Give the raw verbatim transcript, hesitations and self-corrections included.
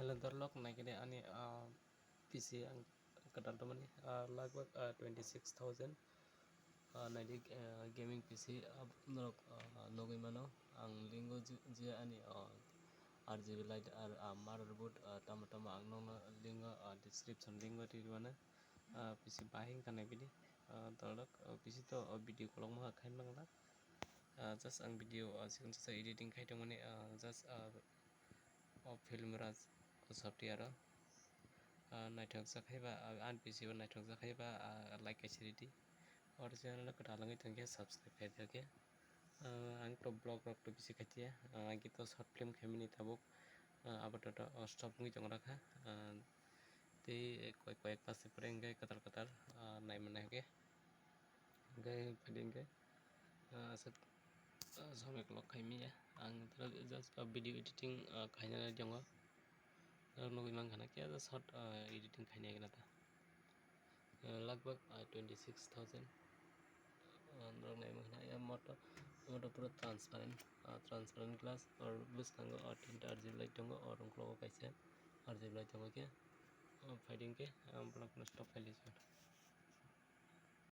Hello dorlok, naikhe de ani, ah, P C ang kwtal tongmani, ah, lagbag, ah, twenty six thousand, ah, naidi, ah, gaming P C, ah, norok, ah, nugwi mano. Ang lingo je, je ani, ah, R G B light ar, ah, motherboard, ah, tamo tamo ang nokno lingo, ah, description lingo twi rwmano. Ah, P C bahai wngkha naibidi, ah, dorlok, ah, P C to, ah, video kolokma khai mangla. Ah, just ang video, ah, chikon chajak editing khai tongmani, ah, just, ah, o film raj o software o, ah, naithok jak khai ba, ah, ani P C o naithok jak khai ba, ah, like kaisa ridi. Original no kwtal wngwi tongkhe subscribe khai di, okay? Ah, ang to vlog rok to bisi khaitiya, ah, ang to short film khaimani tabuk, ah, abo to, to, oh, stop wngwi tong rakha, ah, tei koi, koi ek mas ni pore hwnkhe kwtal kwtal, ah, nai mannai, okay? Hwnkhe phaidi hwnkhe, ah, aswk, ah, somoi kolok khaimya. Ang just, ah, video editing, ah, khainani tongo. Norok nugwi mankha na khe short, ah, editing khainai khna ta. Ah, lagbag, ah, twenty six thousand. Ah, norok nai mankha na ya motor, motor pura transparent, ah, transparent glass, or bwskango, ah, tinta R G B light tongo, or ungkologo kaisa R G B light tongo khe. Ah, phaidi hwnkhe, ah, borok no stop khailai.